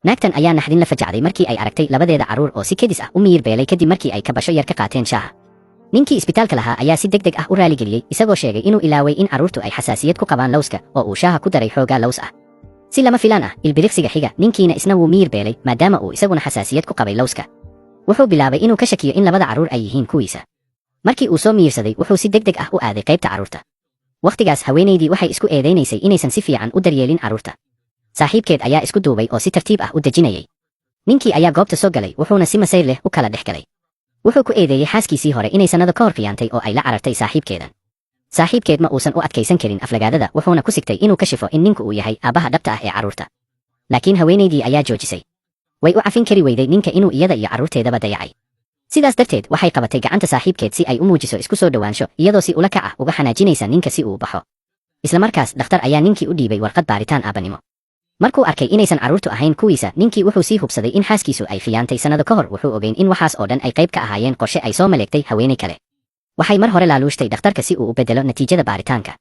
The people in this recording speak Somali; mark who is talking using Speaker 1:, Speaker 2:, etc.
Speaker 1: Naagtan ayaa naxdin la fajacday markii ay aragtay labadeeda carruur oo si kedis ah u miyir beelay kadib markii ay kabasho yar ka qaateen shaaha. Ninkii isbitaalka lahaa ayaa si deg deg ah u raaligeliyey, isagoo sheegay inuu ilaaway in carruurtu ay xasaasiyad ku qabaan lowska oo uu shaaha ku daray xoogaa lows ah. Si lama filaan ah, ilbiriqsiga xiga ninkiina isna wuu miyir beelay, maadaama uu isaguna xasaasiyad ku qabay lowska. Wuxuu bilaabay inuu ka shakiyo in labada carruur ay yihiin kuwiisa. Markii uu soo miyirsaday, wuxuu si deg deg ah u aaday qaybta carruurta. Wakhtigaas haweenaydii waxay isku eedaynaysay inaysan si fiican u daryeelin carruurta. Saaxiibkeed ayaa isku duubay oo si tartiib ah u dejinayay. Ninkii ayaa goobta soo galay, wuxuuna si masayr leh u kala dhex galay. Wuxuu ku eedeeyey xaaskiisii hore inay sannado ka hor khiyaantay oo ay la carartay saaxiibkeedan. Saaxiibkeed ma uusan u adkaysan karin aflagaadada, wuxuuna ku sigtay inuu ka shifo in ninku uu yahay aabbaha dhabta ah ee carruurta. Laakiin haweenaydii ayaa joojisay. Way u cafin kari weyday ninka inuu iyada iyo carruurteedaba dayacay. Sidaas darteed waxay qabatay gacanta saaxiibkeed si ay u muujiso isku soo dhowaansho, iyadoo si ula kac ah uga xanaajinaysa ninka si uu u baxo. Isla markaas dhakhtar ayaa ninkii u dhiibay warqad baaritaan aabanimo. Markuu arkay inaysan carruurtu ahayn kuwiisa, ninkii wuxuu sii hubsaday in xaaskiisu ay khiyaantay sannado ka hor. Wuxuu ogeyn in waxaas oo dhan ay qayb ka ahaayeen qorshe ay soo maleegtay haweenay kale. Waxay mar hore laaluushtay dhakhtarka si uu u bedelo natiijada baaritaanka.